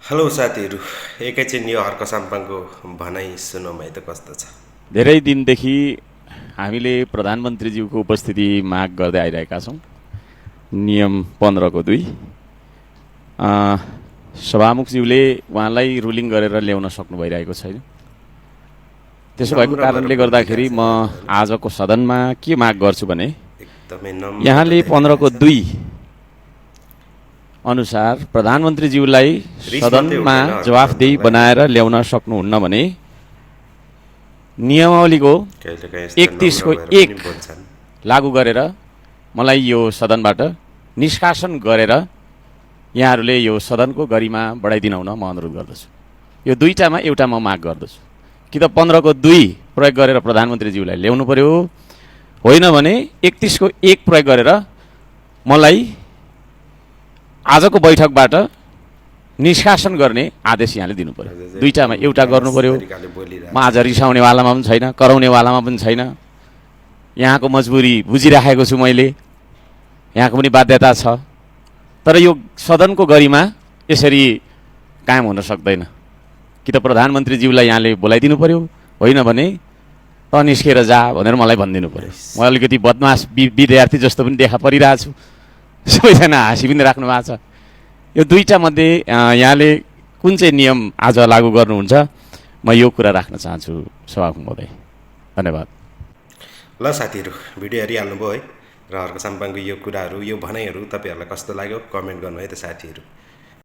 Hello साथीहरू, एकैछिन यो हर्क साम्पाङको भनाइ सुनौँ है त कस्तो छ। धेरै दिनदेखि हामीले प्रधानमन्त्रीज्यूको उपस्थिति माग गर्दै आइरहेका छौँ। नियम 15 को 2 सभामुखज्यूले उहाँलाई रुलिङ गरेर ल्याउन सक्नु भइरहेको छैन। त्यसो भएको कारणले गर्दाखेरि म आजको सदनमा के माग गर्छु भने एकदमै नम्र यहाँले 15 को 2 अनुसार प्रधानमन्त्रीज्यूलाई सदनमा जवाफदेही बनाएर ल्याउन सक्नुहुन्न भने नियमावलीको 31 को 1 लागू गरेर मलाई यो सदनबाट निष्कासन गरेर यहाँहरूले यो सदनको गरिमा बढाइदिन हुन म अनुरोध गर्दछु। यो दुईटामा एउटा म माग गर्दछु कि त 15 को 2 प्रयोग गरेर प्रधानमन्त्रीज्यूलाई ल्याउनु पर्यो, होइन भने 31 को 1 प्रयोग गरेर मलाई आजको बैठकबाट निष्कासन गर्ने आदेश यहाँले दिनु पर्यो। दुईटामा एउटा गर्नु पर्यो। म आज रिसाउनेवालामा पनि छैन, कराउनेवालामा पनि छैन। यहाँको मजबुरी बुझिराखेको छु मैले, यहाँको पनि बाध्यता छ। तर यो सदनको गरिमा यसरी कायम हुन सक्दैन। कि त प्रधानमन्त्रीज्यूलाई यहाँले बोलाइदिनु पर्यो, होइन भने त निस्केर जा भनेर मलाई भनिदिनु पर्यो। म अलिकति बदमास विद्यार्थी जस्तो पनि देखा परिरहेको छु। सबैजना हाँसी पनि राख्नु भएको छ। यो दुईटा मध्ये यहाँले कुन चाहिँ नियम आज लागू गर्नुहुन्छ, म यो कुरा राख्न चाहन्छु सभामुख महोदय। धन्यवाद। ल साथीहरू, भिडियो हेरिहाल्नुभयो है र हर्क साम्पाङको यो कुराहरू, यो भनाइहरू तपाईँहरूलाई कस्तो लाग्यो कमेन्ट गर्नु है त साथीहरू।